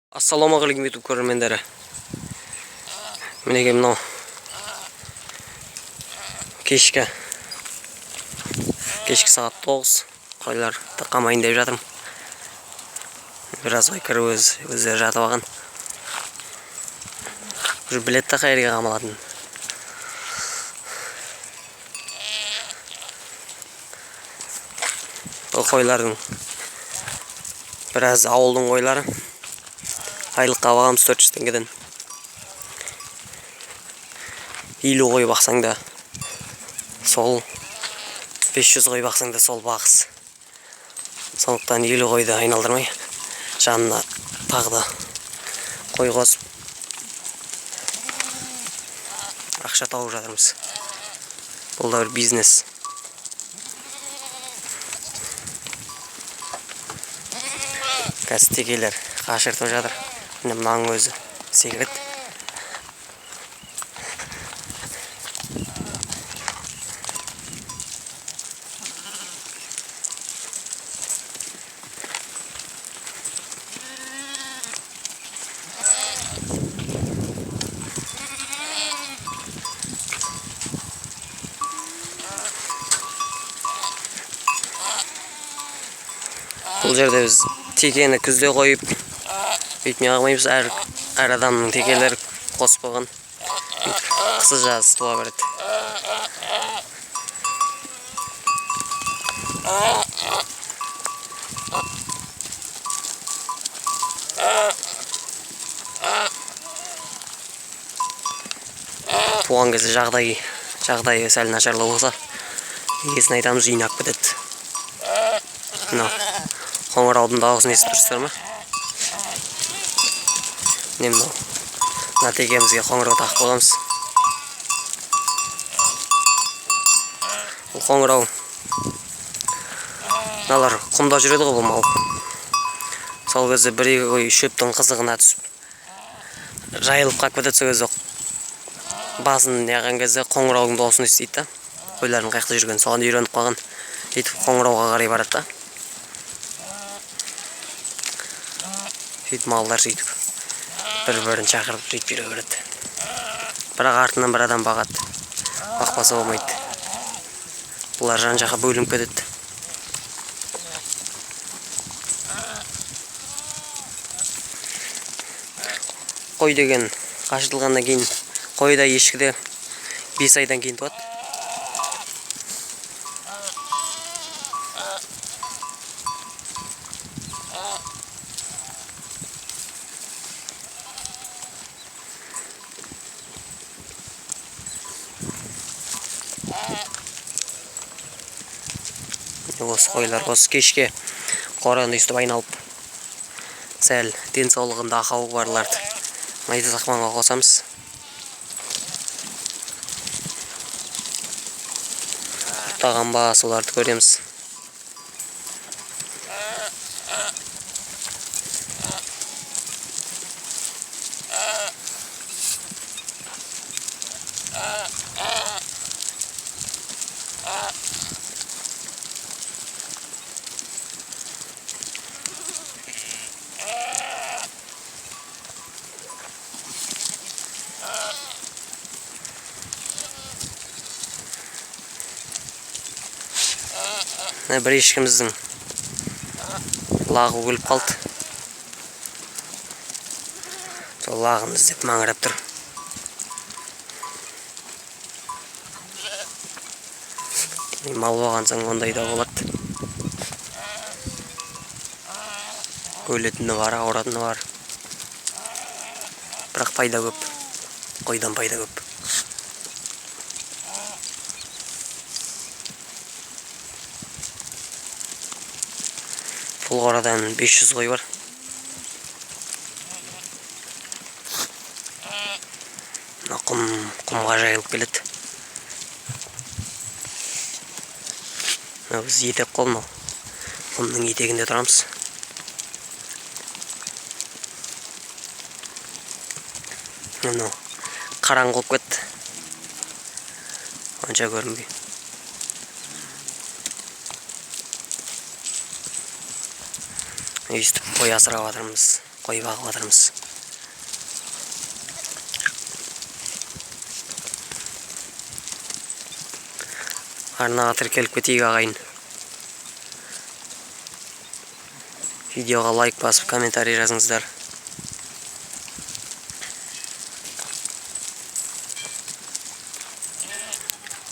Ассалаумағалейкум, YouTube көрермендері. Мінекей, мынау кешкі сағат 9, қойларды қамайын деп жатырмын. Біраз қой кіріп өздері жатып алған. Уже біледі да қай жерге қамалатынын. Бұл қойлардың біраз ауылдың қойлары. Айлыққа алғанбыз 400 теңгеден. 50 қой бақсаң да сол, 500 қой бақсаң да сол бағыс. Сондықтан 50 қойды айналдырмай, жанына тағы да қой қосып ақша тауып жатырмыз. Бұл да бір бизнес. Қазір текелер қашыртып жатыр. Міне, мынаның өзі секіреді. Бұл жерде біз текені күзде қойып, өйтіп не қылмаймыз, әр адамның текелері қосып қойған. Өйтіп қысы жазы туа береді. Туған кезде жағдайы сәл нашарлау болса, егесін айтамыз, үйіне алып кетеді. Мынау қоңыраудың дауысын естіп тұрсыздар ма? Міне, мынау мына текемізге қоңырау тағып қойғанбыз. Бұл қоңырау, мыналар құмда жүреді ғой бұл мал. Сол кезде бір екі қой шөптің қызығына түсіп жайылып қалып кетеді. Сол кезде басын неғған кезде қоңыраудың дауысын естиді да, қойлардың қай жақта жүргенін соған үйреніп қалған. Сөйтіп қоңырауға қарай барады да. Сөйтіп малдар сөйтіп бір-бірін шақырып сөйтіп жүре береді. Бірақ артынан бір адам бағады. Бақпаса болмайды. Бұлар жан-жаққа бөлініп кетеді. Қой деген қашырылғаннан кейін қой да ешкі де 5 айдан кейін туады. Осы қойлар осы кешке қораны өйстіп айналып, сәл денсаулығында ақауы барларды майда сақманға қосамыз. Құрттаған ба, соларды көреміз. Мына бір ешкіміздің лағы өліп қалды. Сол лағын іздеп маңырап тұр. Мал болған соң ондай да болады. Өлетіні бар, ауыратыны бар. Бірақ пайда көп. Қойдан пайда көп. Бұл қорадан 500 қой бар. Мына құмға жайылып келеді. Мына біз етек қой, мынау. Құмның етегінде тұрамыз. Мынау қараңғы болып кетті. Онша көрінбей. Өйстіп қой асырап жатырмыз. Қой бағып жатырмыз. Арнаға тіркеліп кетейік, ағайын. Видеоға лайк басып, комментарий жазыңыздар.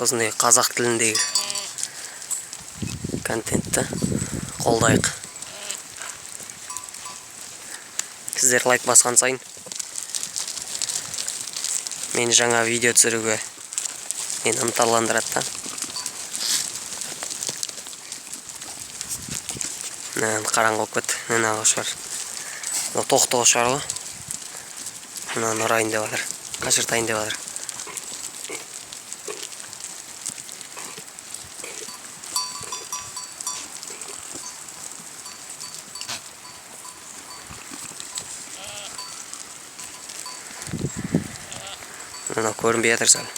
Осындай қазақ тіліндегі контентті қолдайық. Сіздер лайк басқан сайын мен жаңа видео түсіруге мені ынталандырады да. Мына қараңғы болып кетті. Мына шығар. Мына тоқты шығар ғой. Мынаны ұрайын деп жатыр. Қашыртайын деп жатыр. Мына көрінбей жатыр сәл.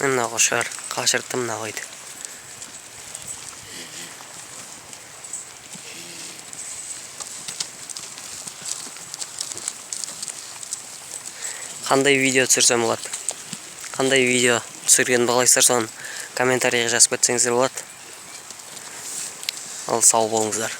Мына қошқар қашыртты мына қойды. Қандай видео түсірсем болады? Қандай видео түсіргенімді қалайсыздар, соны комментарийге жазып кетсеңіздер болады. Ал сау болыңыздар.